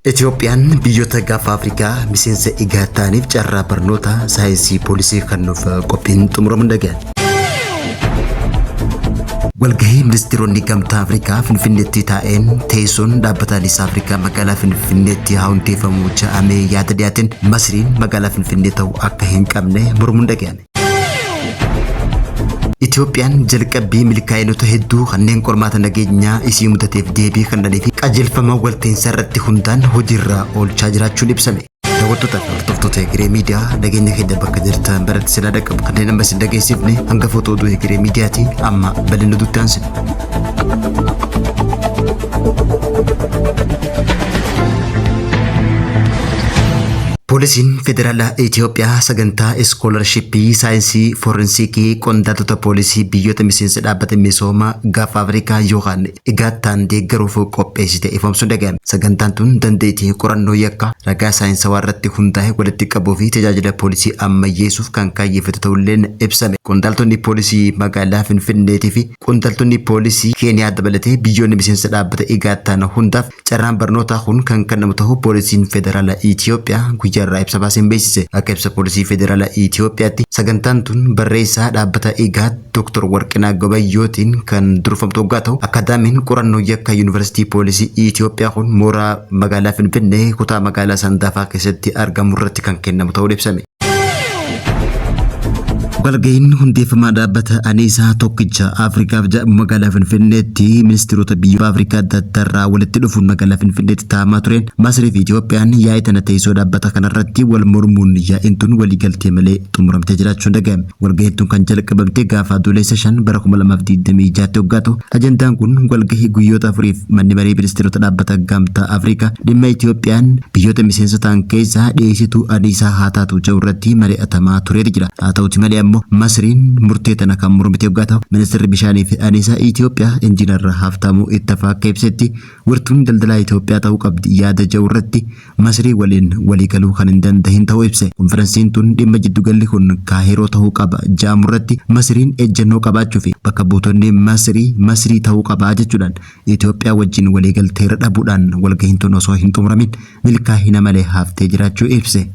Itoophiyaan biyyoota gaafa Afrikaa miseensa IGAD ta'aniif carraa barnoota saayinsii poolisii kennuuf qophiin xumuramuun dhaga'ame. Walgahii ministeeronni gamtaa Afrikaa Finfinneetti taa'een teessoon dhaabbata Aliis Afrikaa magaalaa Finfinneetti haa hundeeffamu jedhamee yaada dhiyaateen Masriin magaalaa Finfinnee ta'uu akka hin qabne mormuun dhaga'ame. Itoophiyaan jalqabbii milkaa'inoota hedduu kanneen qormaata nageenyaa isii mudateef deebii kennanii fi qajeelfama walta'iinsaa irratti hundaan hojiirra oolchaa jiraachuun ibsame. Daawwattoota fi hordoftoota Egeree Miidiyaa nageenya keenya bakka jirtan biratti isin dhaqqabu kanneen amma isin dhageessifne hangafoota oduu Egeree Miidiyaati amma bal'ina oduutti aansina. Poolisiin Federaalaa Itoophiyaa sagantaa iskoolarshippii saayinsii foorensiikii qondaaltota poolisii biyyoota miseensa dhaabbata misooma gaafa Afrikaa yookaan IGAD ta'an deeggaruuf qopheessite ifoomsuun dhaga'ame. Sagantaan tun dandeettii qorannoo yakkaa ragaa saayinsawaa irratti hundaa'e walitti qabuu fi tajaajila poolisii ammayyeessuuf kan kaayyeffate ta'ulleen ibsame. Qondaaltonni poolisii magaalaa Finfinneetii fi qondaaltonni poolisii Keeniyaa dabalatee biyyoonni miseensa dhaabbata IGAD ta'an hundaaf Carraan barnootaa kun kan kennamu ta'uu Poolisiin Federaala Itiyoophiyaa guyyaa irraa ibsa baaseen beeksise. Akka ibsa Poolisii Federaala Itiyoophiyaatti sagantaan tun barreessaa dhaabbata IGAD Dr. Warqinaa Gabayyootiin kan durfamtu hoggaa ta'u, Akkaadaamiin qorannoo yakka Yuunivarsiitii Poolisii Itiyoophiyaa kun mooraa magaalaa Finfinnee kutaa magaalaa Sandaafaa keessatti argamu irratti kan kennamu ta'uun ibsame. Walga'iin hundeeffamaa dhaabbata Aniisaa Tokkicha Afrikaaf jedhamu magaalaa Finfinneetti ministeerota biyyoota Afrikaa adda addaarraa walitti dhufuun magaalaa Finfinneetti taa'amaa tureen Masrii fi Itoophiyaan yaa'ii tana teessoo dhaabbata kanarratti wal mormuun yaa'iin tun waliigaltee malee xumuramtee jiraachuun dhaga'ame. Walga'iin tun kan jalqabamte gaafa Adoolessa 5 bara 2026tti hoggaa ta'u ajandaan kun walgahii guyyoota afuriif manni marii ministeerota dhaabbata Gamtaa Afrikaa dhimma Itoophiyaan biyyoota miseensa ta'an keessaa dhiyeessituu aniisaa haa taatu jedhu irratti mari'atamaa tureeti jira. Haa ta'uti malee ammoo Masriin murtee tana kan mormite hoggaa ta'u ministeerri bishaanii fi aniisaa Itoophiyaa Injiinar Haaftaamuu Ittafaa akka ibsetti wirtuun daldalaa Itoophiyaa ta'uu qabdi yaada jedhu irratti Masrii waliin waliigaluu kan hin dandahin ta'uu ibse. Konfiransiin tun dhimma jiddugalli kun Kaahiroo ta'uu qaba ja'amu irratti Masriin ejjennoo qabaachuu fi bakka buutonni Masrii Masrii ta'uu qaba jechuudhaan Itoophiyaa wajjin waliigalteerra dhabuudhaan walgahiin tun osoo hin xumuramin milkaahina malee haftee jiraachuu ibse.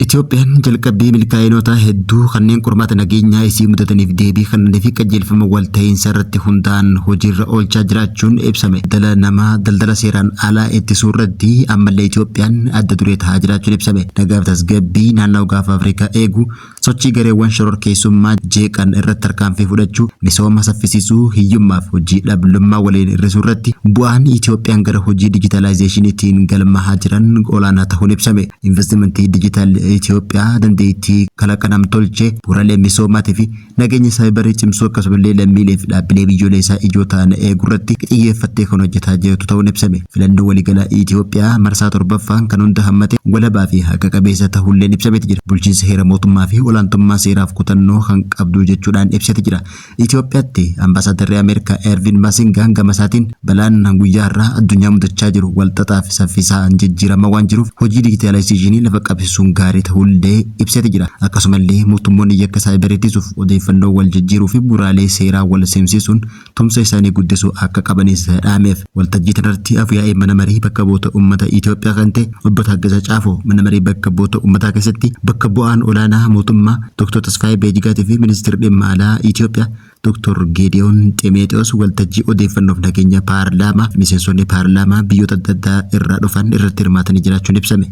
Itoophiyaan jalqabbii milkaa'inoota hedduu kanneen qormaata nageenyaa isii mudataniif deebii kennanii fi qajeelfama walta'iinsa irratti hundaa'an hojiirra oolchaa jiraachuun ibsame. Daldala namaa daldala seeraan alaa ittisuu irratti ammallee Itoophiyaan adda duree tahaa jiraachuun ibsame. Nagaa fi tasgabbii naannawa gaafa Afrikaa eeguu, sochii gareewwan shororkeessummaa jeeqan irratti tarkaanfii fudhachuu, misooma saffisiisuu, hiyyummaa fi hojii dhablummaa waliin hir'isuu irratti bu'aan Itoophiyaan gara hojii dijitaalaayizeeshiniitiin galmaahaa jiran olaanaa tahuun ibsame. Invastimantii Dijitaal Itiyoophiyaa dandeettii kalaqa namtolchee, bu'uuraalee misoomaatii fi nageenya saayibarii cimsuu akkasumallee lammiilee fi dhaabbilee biyyoolessaa ijoo ta'an eeguurratti xiyyeeffattee kan hojjetaa jirtu ta'uun ibsame. Filannoo waliigalaa Itiyoophiyaa marsaa 7ffaan kan hunda hammate, walabaa fi haqa qabeessa ta'uulleen ibsameeti jira. Bulchiinsa heera mootummaa fi olaantummaa seeraaf kutannoo kan qabdu jechuudhaan ibseeti jira. Itoophiyaatti Ambaasaaddarri Ameerikaa Ervin Masingaan gama isaatiin balaan guyyaa har'aa addunyaa mudachaa jiru walxaxaa fi saffisaan jijjiiramaa waan jiruuf hojii dijitaalaayizeeshinii lafa qabsiisuun gaarii ta'uullee ibseeti jira. Akkasumallee mootummoonni yakka saayibarii ittisuuf odeeffannoo wal jijjiiruu fi bu'uuraalee seeraa wal simsiisuun tumsa isaanii guddisuu akka qabanis dhaameef. Waltajjii tanarratti Af-yaa'ii Mana Marii Bakka Bu'oota Ummata Itoophiyaa kan ta'e Obbo Taaggasaa Caafoo Mana Marii Bakka Bu'oota Ummataa keessatti bakka bu'aan olaanaa mootummaa Dr. Tasfaayee Beejigaatii fi Ministirri Dhimma Alaa Itoophiyaa Dr. Geediyoon Ximeexiyoos waltajjii odeeffannoof nageenya paarlaamaa miseensonni paarlaamaa biyyoota adda addaa irraa dhufan irratti hirmaatanii jiraachuun ibsame.